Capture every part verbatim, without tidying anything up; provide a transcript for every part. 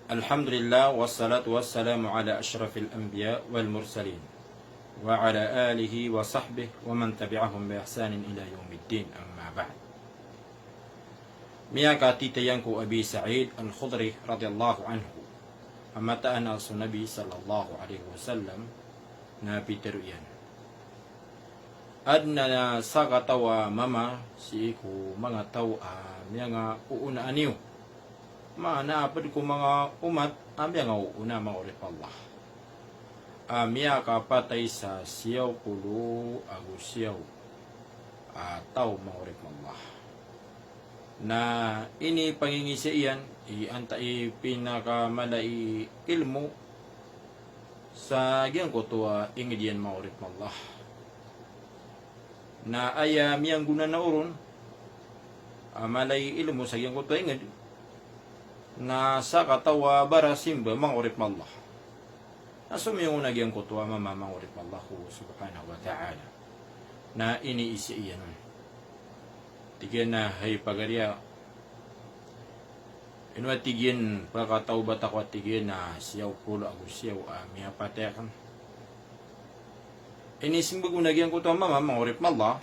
Alhamdulillah, wassalatu wassalamu ala ashrafil anbiya wal mursalin, wa ala alihi wa sahbihi wa man tabi'ahum bi ihsanin ila yawmiddin, amma ba'd. Miyakatitayan ko Abi Sa'id Al-Khudri radiyallahu anhu a mataan a so Nabi sallallahu alaihi wasallam na pitharo iyan, adn a sakataw a mama sii ko manga taw a miyangaoona aniyo. Maana a pd ko manga omat a miyangaoona, manga oripn o Allah, a miyakapatay sa siyaw polo ago siyaw a taw, manga oripn o Allah. Na inipangingisa iyan i antaa i pinakamala i ilmo sa giyangkoto a ingd iyan, manga oripn o Allah. Na aya miyanggonanao ron a mala i ilmo sa giyangkoto a ingd na sakataw a barasimba, manga oripn o Allah. Na somiyong on a giyangkoto a mama, manga oripn o Allah subhanahu wa ta'ala. Na iniisa iyan on. Tig iyan a, hay pagari a, ino, a tig iyan, pkatawbat ako, a tig iyan, a siyaw polo ago siyaw a miyapatay akn. Inismbag on a giyangkoto a mama, manga oripn o Allah,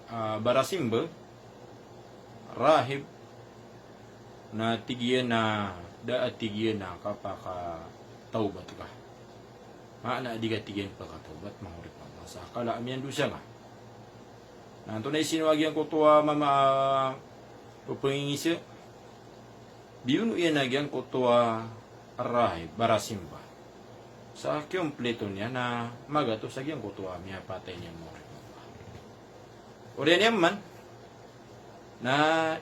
a barasimba, rahib, na tig iyan a da a tig iyan a kapakatawbat ka. Maana a di ka, tig iyan, pkatawbat, manga oripn o Allah, sa kala a miyandosa nga. Na antonaa i sino a giyangkoto a mama a pphangingisa? Biyono iyan a giyangkoto a rahib, barasimba, sa kiyompleto niyan a magatos a giyangkoto a miyapatay niyan, manga oripn o Allah. Oriyan iyan man, na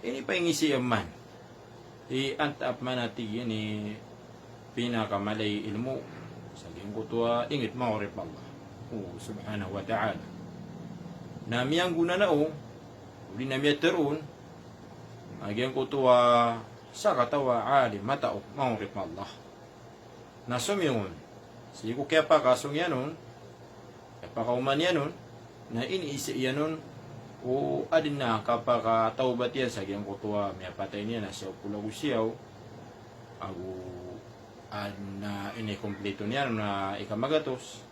inipangingisa iyan man i antaa pman a tig iyan i pinakamala i ilmo sa giyangkoto a ingd, manga oripn o Allah, o, subhanahu wa ta'ala. Na miyanggonanao, odi na miyatharo on a giyangkoto a sakataw a alim, matao, manga oripn o Allah. Na somiyong on sii ko kiyapakasong iyan on, kiyapakaoma niyan on, na iniisa iyan on o adn a kapakatawbat iyan sa giyangkoto a miyapatay niyan a siyaw polo ago siyaw, ago adn a inikompleto niyan on a ika magatos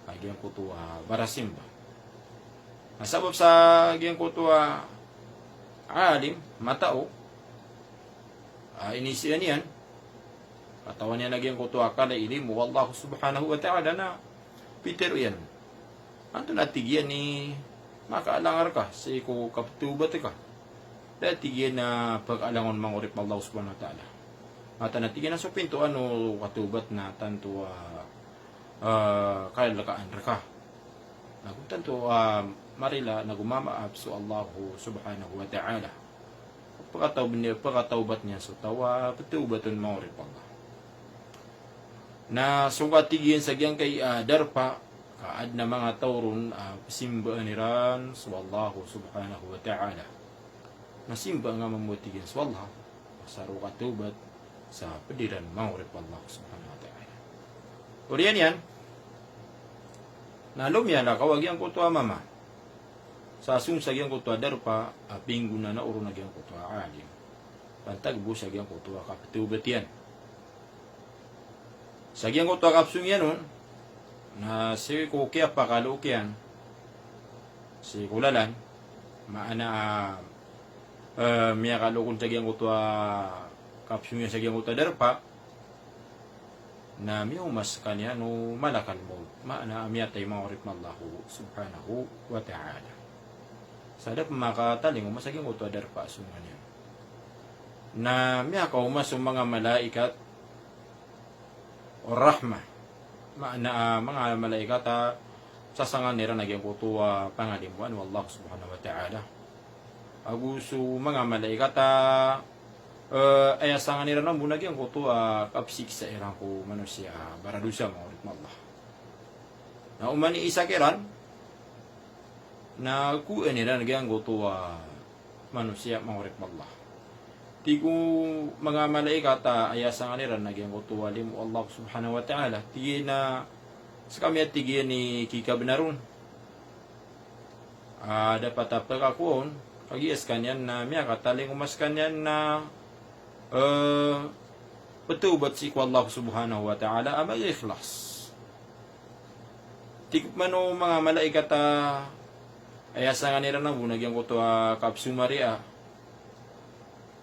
a giyangkoto a barasimba. Na sabap sa giyangkoto a alim, matao, a iniisa iyan, katawan iyan a giyangkoto a kala i limo o Allah subhanahu wa ta'ala, na pitharo iyan, antonaa, tig iyan, i makaalang rka sii ko kapthawbat ka? Da, tig iyan, a pkaalang on, manga oripn o Allah subhanahu wa ta'ala. Mataan a, tig iyan, a so pintoan o kathawbat na tanto a, a, kalkaan rka, nago tanto a marila, nago mamaap so Allah subhanahu wa ta'ala. Pkataw-, pkatawbat niyan so taw a pthawbat on, manga oripn o Allah. Na so ka, tig iyan, sa giyangkai a darpa ka adn a manga taw ron a simbaan iran so Allah subhanahu wa ta'ala. Na simbaa nga mambo, tig iyan, so Allah, sa roo ka thawbat sa pd iran, manga oripn o Allah subhanahu wa ta'ala. Oriyan iyan, na lomiyalakaw a giyangkoto a mama sa song sa giyangkoto a darpa a pinggonanao ron a giyangkoto a alim, pantag bo sa giyangkoto a kapthawbat iyan. Sa giyangkoto a kapsong iyan on, na sii ko kiyapakalook iyan sii ko lalan, maana a, e, miyakalook on sa giyangkoto a kapsong iyan sa giyangkoto a darpa, na miyaoma skaniyan o malakal mawt, maana a miyatay, manga oripn o Allah subhanahu wa ta'ala. Sa da pn makatalingoma sa giyangkoto a darpa a songan iyan. Na miyakaoma so manga malaikat o rahmah, maana a manga malaikat a sasangan iran a giyangkoto a pangalimoan o Allah subhanahu wa ta'ala. Ago so manga malaikat a, e, aya sangan iran mambo na giyangkoto a kapsiksa iran ko manosiya a baradosa, manga oripn o Allah. Na oman i isa kiran, na kowaan iran giyangkoto a manosiya, manga oripn o Allah. Tig o manga malaikat a aya sangan iran na giyangkoto a limo o Allah subhanahu wa ta'ala, tig iyan a, skami a, tig iyan, i kikabnar on a dapat a pkakowa on, kagiya skaniyan na miyakatalingoma skaniyan na, e, pthawbat sii ko Allah subhanahu wa ta'ala a maikhlas. Tig man o manga malaikat a aya sangan iran a bo na giyangkoto a kapsomariya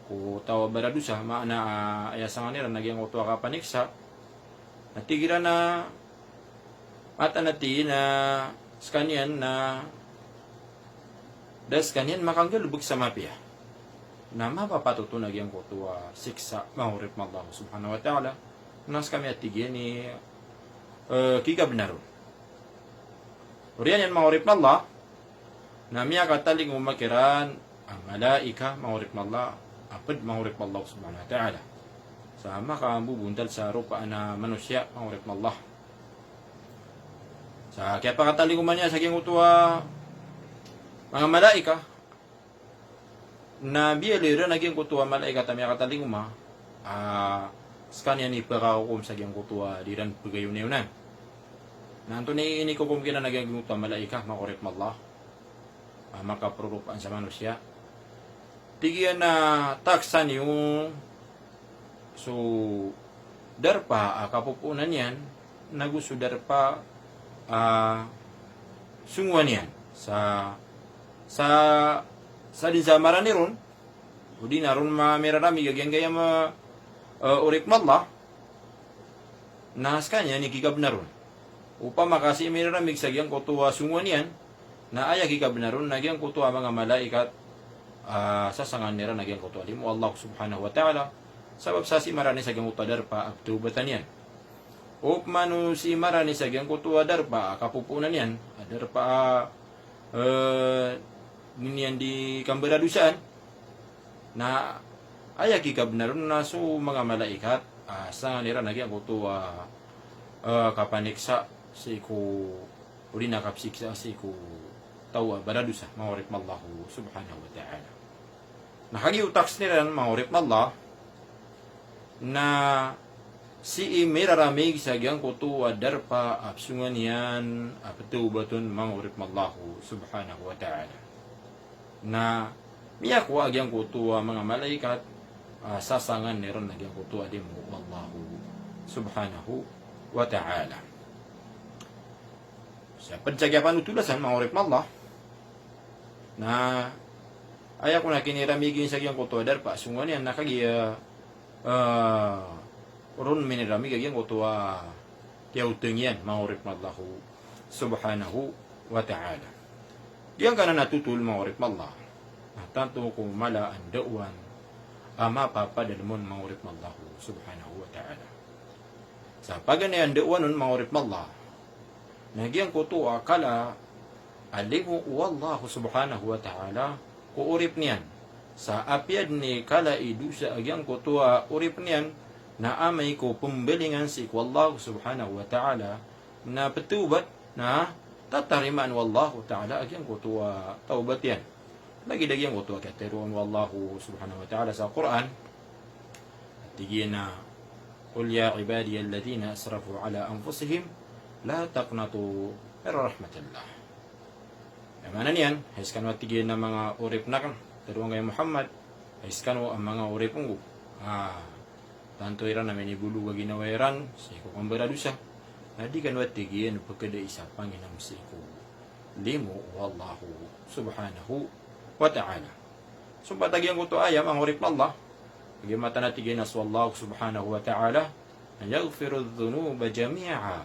ko taw a baradosa, maana a aya sangan iran na giyangkoto a kapaniksa. Na tig iran a mataan a tig iyan a skaniyan na da skaniyan makanggalbk sa mapiya. Na mapapatot on a giyangkoto a siksa, manga oripn o Allah subhanahu wa ta'ala. Na skami a tig iyan i, eh, kikabnar on. Oriyan iyan, manga oripn o Allah, na miyakatalingoma kiran a malaika, manga oripn o Allah, a pd, manga oripn o Allah subhanahu wa ta'ala, sa makambobontal sa ropaan a manosiya, manga oripn o Allah. Sa kiyapakatalingoma niyan sa giyangkoto a manga malaika, na biyaloy iran a giyangkoto a malaikat a miyakatalingoma a skaniyan i pkakokom sa giyangkoto a di iran pgayonayonan. Na antonaa i inikokom kiran a giyangkoto a malaika, manga oripn o Allah, a makaproropaan sa manosiya? Tig iyan a taksa niyo so darpa a kapopoonan iyan, nago so darpa a songowan iyan. Sa, sa, sa dn sa marani ron, odi na ron ma-, miraramig a giyangkaya ma-, eh, oripn o Allah, na skaniyan i kikabnar on. Opama ka sii miraramig sa giyangkoto a songowan iyan, na aya kikabnar on na giyangkoto a manga malaikat a sasangan iran a giyangkoto a limo o Allah subhanahu wa ta'ala, sabap sa sii marani sa giyangkoto a darpa a pthawbatan iyan. Opama o sii marani sa giyangkoto a darpa a kapopoonan iyan, a darpa a, eh, di niyan di kambaradosaan, na aya kikabnar on na so manga malaikat a sasangan iran a giyangkoto a, eh, kapaniksa sii ko, odi na kapsiksa sii ko taw a baradosa, manga oripn o Allah subhanahu wa ta'ala. Na kagiya o taksa niran, manga oripn o Allah, na sii miraramig sa giyangkoto a darpa a psongowan iyan a pthawbat on, manga oripn o Allah subhanahu wa ta'ala. Na miyakowa a giyangkoto a manga malaikat a sasangan iran a giyangkoto a limo o Allah subhanahu wa ta'ala. Sa pd sa kiyapanotolasan, manga oripn o Allah, na aya kon a kiniramig iyan sa giyangkoto a darpa a songowan iyan na kagiya, eh, ron miniramig a giyangkoto a kiyaotng iyan, manga oripn o Allah subhanahu wa ta'ala. Giyangkanan a totol, manga oripn o Allah, na tanto ko mala a ndaowan a mapapadalm on, manga oripn o Allah subhanahu wa ta'ala. Sa paganay a ndaowan on, manga oripn o Allah, na giyangkoto a kala a limo o Allah subhanahu wa ta'ala ko oripn iyan. Sa apiya dn i kala i dosa a giyangkoto a oripn iyan, na amay ko pmbalingan sii ko Allah subhanahu wa ta'ala, na pthawbat, na tatarimaan o Allah ta'ala a giyangkoto a tawbat iyan. Lagid a giyangkoto a katharo o Allah subhanahu wa ta'ala sa Qur'an, tig iyan a, "Qul ya ibadiyalladhina asrafu ala anfusihim la taqnatu min rahmatillah." Aya maana niyan, hay skano a tig iyan a manga oripn akn, tharoang ka ya Muhammad, hay skano a manga oripn ko a tanto iran a minibolog a ginawa iran sii ko kambaradosa, na di kano a tig iyan pkadai sa panginam sii ko limo o Allah subhanahu wa ta'ala. Sompat a giyangkoto a aya, manga oripn o Allah, a giya mataan a tig iyan a so Allah subhanahu wa ta'ala na yaghfiru dhunuba jami'a.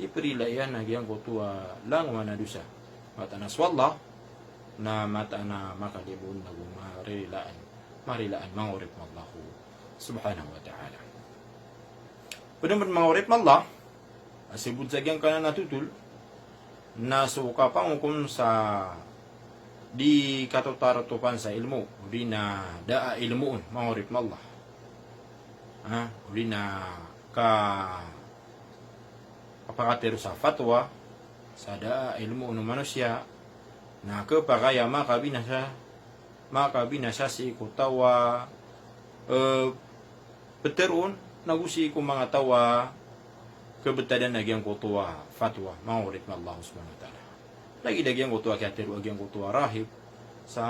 Iprila iyan a giyangkoto a langowan a dosa. Mataan a so Allah na mataan a makalibon ago marilaan, marilaan, manga oripn o Allah subhanahu wa ta'ala. Pd pn, manga oripn o Allah, a sibot sa giyangkanan a totol na so kapangokom sa di katotaratopan sa ilmo, odi na da a ilmo on, manga oripn o Allah. Ha, odi na ka, kapakatharo sa fatwa sa da a ilmo on o manosiya, na khapakay a makabinasa, makabinasa sii ko taw a, eh, ptharoon, nago sii ko manga taw a khabtadan a giyangkoto a fatwa, manga oripn o Allah subhanahu wa ta'ala. Lagid a giyangkoto a kiyatharo a giyangkoto a rahib, sa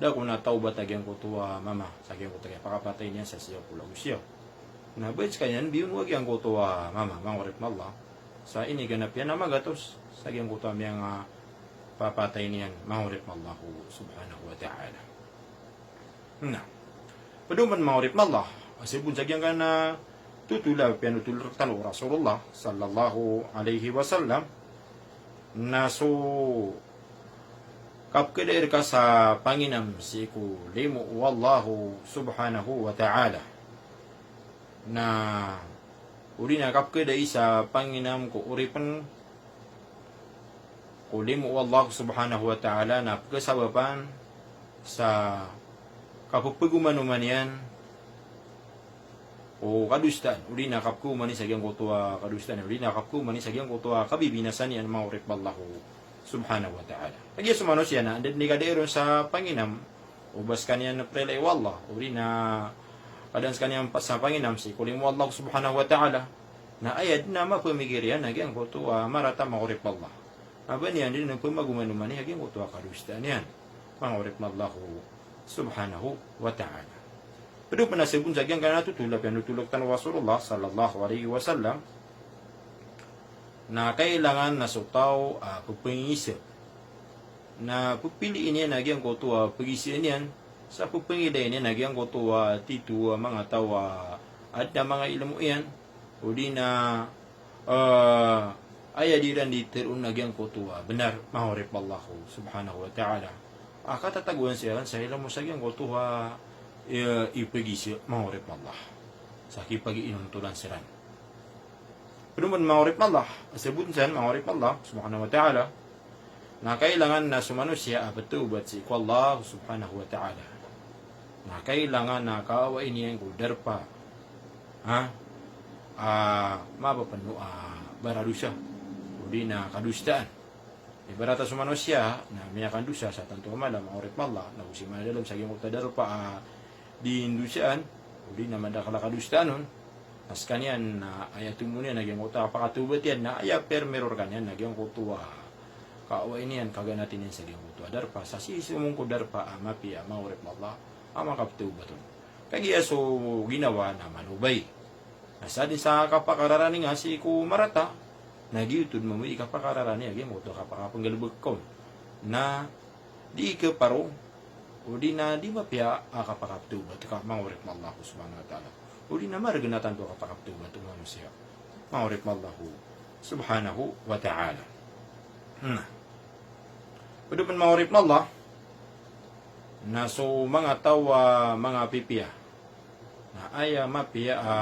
da kon a tawbat a giyangkoto a mama sa giyangkoto a kiyapakapatay niyan sa siyaw ko lago siyaw. Na ba skaniyan biyono a giyangkoto a mama, manga oripn o Allah. Sa iniganap iyan a magatos sa giyangkoto a miyangapapatay niyan, manga oripn o Allah subhanahu wa ta'ala. Na pd on, manga oripn o Allah, a sabot sa giyangkanan a thotol a piyanothol rktano o Rasulullah sallallahu alaihi wasallam, na so kapkada rka sa panginam sii ko limo o Allah subhanahu wa ta'ala, na odi na kapkada i sa panginam ko oripn ko limo o Allah subhanahu wa ta'ala, na pkhasabapan sa kapphagomanoman iyan o kadosaan, odi na kapkhaoma niyan sa giyangkoto a kadosaan, odi na kapkhaoma niyan sa giyangkoto a kabibinasa niyan, manga oripn o Allah subhanahu wa ta'ala. Kagiya so manosiya na anda dn i kadai ron sa panginam o ba skaniyan prilai o Allah, odi na kadaan skaniyan pat sa panginam sii ko limo o Allah subhanahu wa ta'ala, na aya dn a mapmikir iyan a giyangkoto a marata, manga oripn o Allah. A ba niyan dn pmagomanoman iyan a giyangkoto a kadosaan iyan, manga oripn o Allah subhanahu wa ta'ala. Pd on pn a sabot sa giyangkanan a thotol a piyanothol rktano o Rasulullah sallallahu alaihi wasallam, na kailangan na so taw a pphangisa na pphiliin iyan a giyangkoto a pagisa niyan, sa pphangilay niyan a giyangkoto a tito a manga taw a adn a manga ilmo iyan, odi na, ah, aya dii ran dii tharoon a giyangkoto a bnar, manga oripn o Allah subhanahu wa ta'ala, a katatagoan siran sa ilmo sa giyangkoto a, eh, ipagisa, manga oripn o Allah, sa kipagiinontolan siran. Pd on pn, manga oripn o Allah, a sabot san, manga oripn o Allah subhanahu wa ta'ala, na kailangan na so manosiya a pthawbat sii ko Allah subhanahu wa ta'ala, na kailangan na kawai niyan ko darpa, ha, a mapapno a baradosa, odi na kadosaan. Ibarat a so manosiya na miyakandosa sa tanto a mala, manga oripn o Allah, na go sii madalm sa giyangkoto a darpa a dii ndosaan, odi na madakl a kadosaan on, na skaniyan na aya tomo niyan a giyangkoto a kapakatawbat iyan, na aya pirmiro rkaniyan na giyangkoto a kawai niyan, kaganati niyan sa giyangkoto a darpa, sa sii somong ko darpa a mapiya, manga oripn o Allah, a makapthawbat on. Kagiya so ginawa na malobay. Na sadn sa kapakararani nga sii ko marata, na giyoto dn mambo i kapakararani a giyangkoto a kapakapnggalbk on. Na dii khaparo, odi na dii mapiya a kapakapthawbat ka, manga oripn o Allah subhanahu wa ta'ala. Odi na margn a tanto a kapakapthawbat o manosiya, manga oripn o Allah subhanahu wa ta'ala. Na pd on pn, manga oripn o Allah, na so manga taw a manga pipiya, na aya mapiya a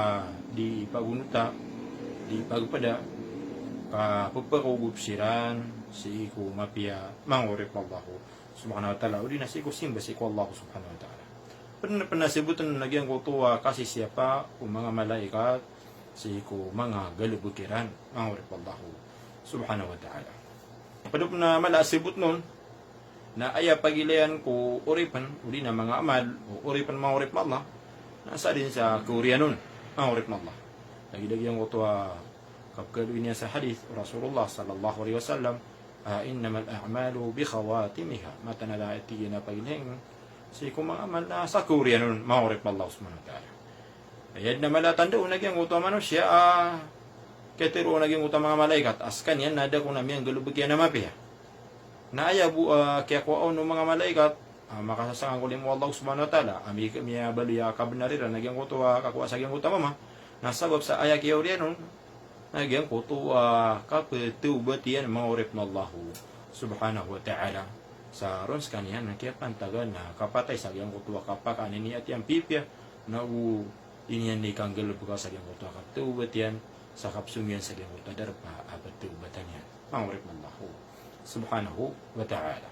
dii pagonota, dii pagpda, ka pphakogop siran sii ko mapiya, manga oripn o Allah subhanahu wa ta'ala, odi na sii ko simba sii ko Allah subhanahu wa ta'ala. Pd on pn a sabot on a giyangkoto a kasisiyapa o manga malaikat sii ko manga galbk iran, manga oripn o Allah subhanahu wa ta'ala. Pd on pn a mala a sabot on na aya pagilayan ko oripn, odi na manga amal o oripn, manga oripn o Allah, na sadn sa kaoriyan on, manga oripn o Allah. Lagid a giyangkoto a kapkhaaloy niyan sa hadith o Rasulullah sallallahu alaihi wasallam, a, "Innamal a'malu bi khawatimiha." Mataan a tig iyan a pagilayan sii ko manga amal na sa kaoriyan on, manga oripn o Allah subhanahu wa ta'ala. Aya dn a mala a tanda on a giyangkoto a manosiya a katharo on a giyangkoto a manga malaikat a skaniyan na da kon a miyanggalbk iyan a mapiya. Na aya bo a kiyakowa on o manga malaikat a makasasangan ko limo o Allah subhanahu wa ta'ala a mi-, miyabaloy a kabnar iran a giyangkoto a kakowa sa giyangkoto a mama, na sabap sa aya kiyaoriyan on na giyangkoto a kapthawbat iyan, manga oripn o Allah subhanahu wa ta'ala. Sa ron skaniyan na kiyapantagan a kapatay sa giyangkoto a kapakaniniyat iyan pipiya, na o iniyan dii kanggalbka sa giyangkoto a kapthawbat iyan, sa kapsong iyan sa giyangkoto a darpa a pthawbatan iyan, manga oripn o Allah subhanahu wa ta'ala.